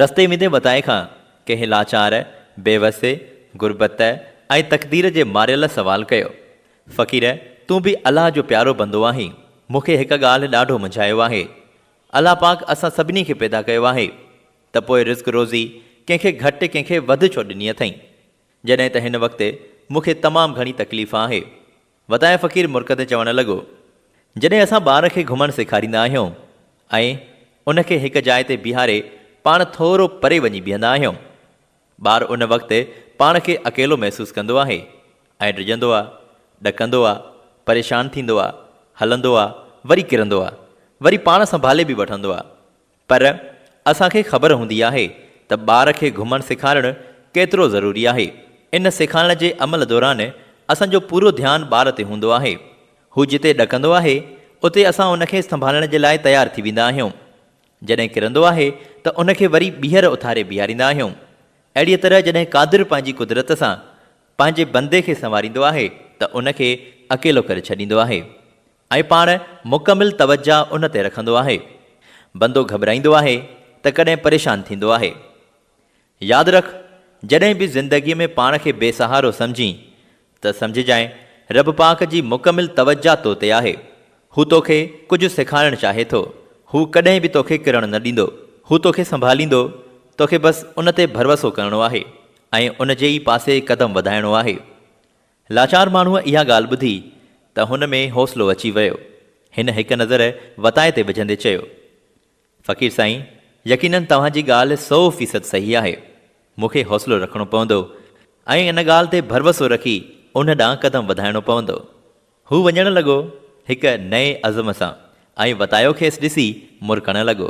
رستي ويندي وتائي کان ڪنهن لاچار، بيوس، غربت ۽ تقدير جي ماريل سوال ڪيو، فقير تون به الله جو پيارو بندو آهين، مون کي هڪ ڳالهه ڏاڍو منجهايو آهي. الله پاڪ اسان سڀني کي پيدا ڪيو آهي ته پوء رزق روزي ڪنهن کي گهٽ ڪنهن کي وڌ ڇو ڏني اٿئين؟ جڏهن ته هن وقت مون کي تمام گهڻي تڪليف آهي. وتايو فقير مرڪندي چوڻ لڳو، جڏهن اسان ٻار کي گهمڻ سيکاريندا آهيون ۽ ان کي هڪ جاء تي بيهاري پاڻ ٿورو پري وڃي بيهندا آهيون، ٻار ان وقت پاڻ کي اڪيلو محسوس ڪندو آهي ۽ ڊڄندو آ، ڏڪندو آ، پريشان ٿيندو آ، هلندو آ، وري ڪرندو آ، وري پاڻ سنڀالي به وٺندو آ. پر اسان کي خبر هوندي آهي ته ٻار کي گهمڻ سيکارڻ ڪيترو ضروري آهي. ان سيکارڻ جي عمل دوران اسان جو پورو ڌيان ٻار تي هوندو آهي. هو جتي ڏڪندو آهي، اتي اسان ان کي سنڀالڻ جي لاء تيار ٿي ويندا آهيون. جڏهن ڪرندو آهي ته ان کي وري ٻيهر اٿاري بيهاريندا آهيون. اهڙيء طرح جڏهن قادر پنهنجي قدرت سان پنهنجي بندي کي سنواريندو آهي ته ان کي اڪيلو ڪري ڇڏيندو آهي. ۽ پاڻ مڪمل توجه ان تي رکندو آهي. بندو گهٻرائيندو آهي ته ڪڏهن پريشان ٿيندو آهي. ياد رک جڏهن به زندگيء ۾ پاڻ کي بي سهارو سمجهين ته سمجهجانء رب پاڪ جي مڪمل توجه تو تي آهي. هو توکي ڪجهه سيکارڻ چاهي ٿو. هو ڪڏهن به توکي ڪرڻ نه ڏيندو. هو توکي سنڀاليندو. توکي بس ان تي ڀروسو ڪرڻو آهي ۽ ان جي ئي پاسي قدم وڌائڻو آهي. لاچار ماڻهوء اها ڳالهه ٻڌي ته هن ۾ حوصلو اچي ويو. هن هڪ نظر وتائي تي وجهندي چيو، فقير سائين، يقيناً توهان جي ڳالهه سئو فيصد صحيح آهي. مون کي حوصلو رکڻو پوندو ۽ ان ڳالهه تي ڀروسو رکي ان ڏانهن قدم وڌائڻو پوندو. هو وڃڻ لڳو هڪ نئين عزم سان ۽ وتايو کيس ڏسي مرڪڻ لڳو.